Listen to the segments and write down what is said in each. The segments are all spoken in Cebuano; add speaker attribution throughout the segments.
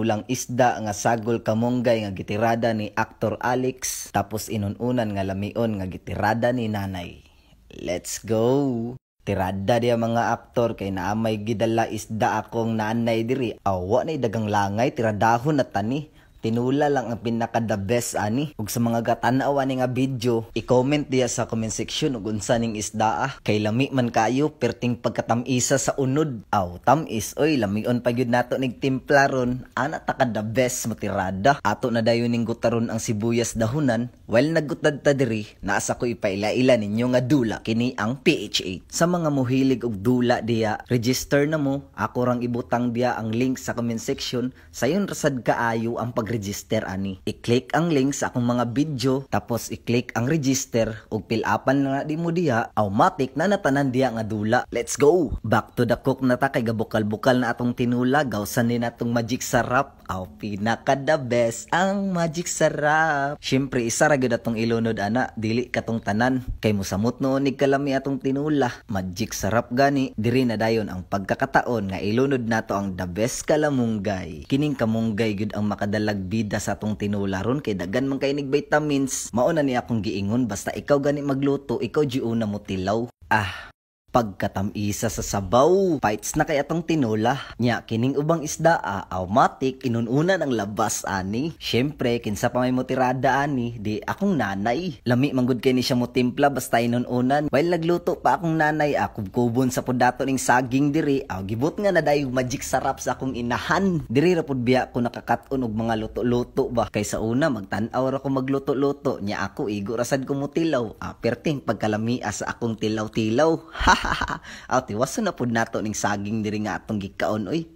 Speaker 1: Tinulang isda nga sagol kamunggay nga gitirada ni Actor Alex, tapos inununan nga lamion nga gitirada ni nanay. Let's go! Tirada diya, mga aktor, kay naamay gidala isda akong nanay diri. Awa na dagang langay, tiradahon na tani. Tinula lang ang pinaka the best ani. Ug sa mga gatanaw ani nga video, i-comment diya sa comment section ug unsa ning isda ah. Kay lami man kayo, perting pagkatamisa sa unod. Aw, tamis oy, lamion pa gyud nato nig timpla ron. Ana ta ka the best motirada. Ato na dayon ning gutaron ang sibuyas dahunan. While naggutad ta diri, naasa ko ipaila-ila ninyo nga dula. Kini ang PH8. Sa mga muhilig og dula diya, register na mo. Ako rang ibutang diya ang link sa comment section. Sayon rasad kaayo ang pag-register ani. I-click ang link sa akong mga video, tapos i-click ang register ug fill upan na di mo diha, automatic na natanan diya nga dula. Let's go! Back to the cook na ta kay gabukal-bukal na atong tinula, gawsan ni natong Magic Sarap. Aw, pinaka the best ang Magic Sarap. Syempre, isa ra gyud atong ilunod ana, dili katong tanan kay musamot noon nig kalami atong tinula. Magic Sarap gani, diri na dayon ang pagkakataon nga ilunod nato ang the best kalamunggay. Kining kamunggay gyud ang makadalag bida sa atong tinula ron kay dagan man kay nig vitamins. Mao na ni akong giingon, basta ikaw gani magluto, ikaw giuna mo tilaw. Ah, pagkatamisa sa sabaw. Fights na kay atong tinula. Nya, kining ubang isda, ah, automatic, inununa ng labas ani. Syempre, kinsa pa may motirada ani, di akong nanay. Lami manggod kay ni siya mo timpla basta inununan. While nagluto pa akong nanay, ah, kubkubon sa pud dato ning saging diri, ah, gibot nga na dayo Magic Sarap sa akong inahan. Diri ra pud biya ko nakakaton og mga luto-luto ba. Kay sa una, magtan-aw ra ko magluto-luto. Nya ako, igo rasad ko mo tilaw. Ah, perting pagkalamia sa akong tilaw-tilaw. Aw, tiwaso na pud nato ning saging diri nga atong gikaon oy.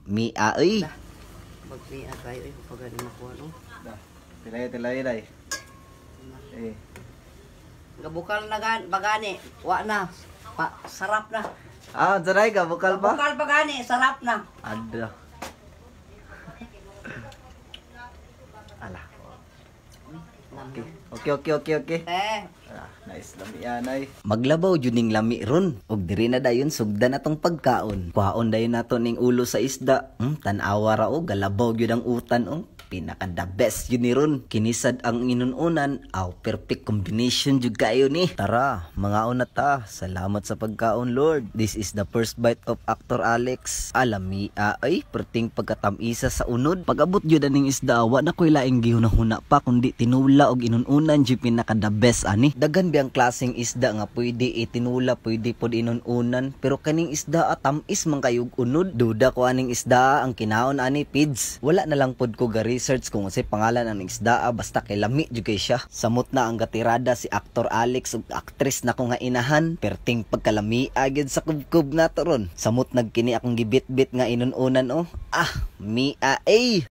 Speaker 1: Mia oy.
Speaker 2: Magmiya tayo eh, pag gani makuha no.
Speaker 1: Tilay, tilay, day. Eh.
Speaker 2: Gabukal na gan, bagani, wa na. Pa, sarap na.
Speaker 1: Ah, saray ka bukal pa?
Speaker 2: Bukal bagani, sarap na.
Speaker 1: Ada. Ala. Okay. Okay.
Speaker 2: Eh,
Speaker 1: Ah, nice lami anay. Maglabaw jud ning lami ron. Og diri na dayon sugdan atong pagkaon. Kuhaon dayon nato ning ulo sa isda. Tan-awa ra og galabaw gyud ang utan oh. Pinaka the best yun ni ron. Kinisad ang inununan. Aw, perfect combination jud kayo ni. Tara, mga na ta. Salamat sa pagkaon, Lord. This is the first bite of Actor Alex. Alami, ay, perting pagkatamisa sa unod. Pag-abot jud aning isda, wa na ko'y laing gihuna-huna pa kundi tinula og inununan jud pinaka the best ani. Dagan biyang klaseng isda nga pwede itinula, pwede pod inununan, pero kaning isda ah, tamis man kayog unod. Duda ko aning isda ang kinaon ani pids. Wala na lang pod ko ga research kung unsay pangalan ang isda ah, basta kay lami jud kay siya. Samot na ang gatirada si Actor Alex ug actress na ko nga inahan. Perting pagkalami agad sa kubkob nato ron. Samot nagkini akong gibit-bit nga inununan oh. Ah, mia ay.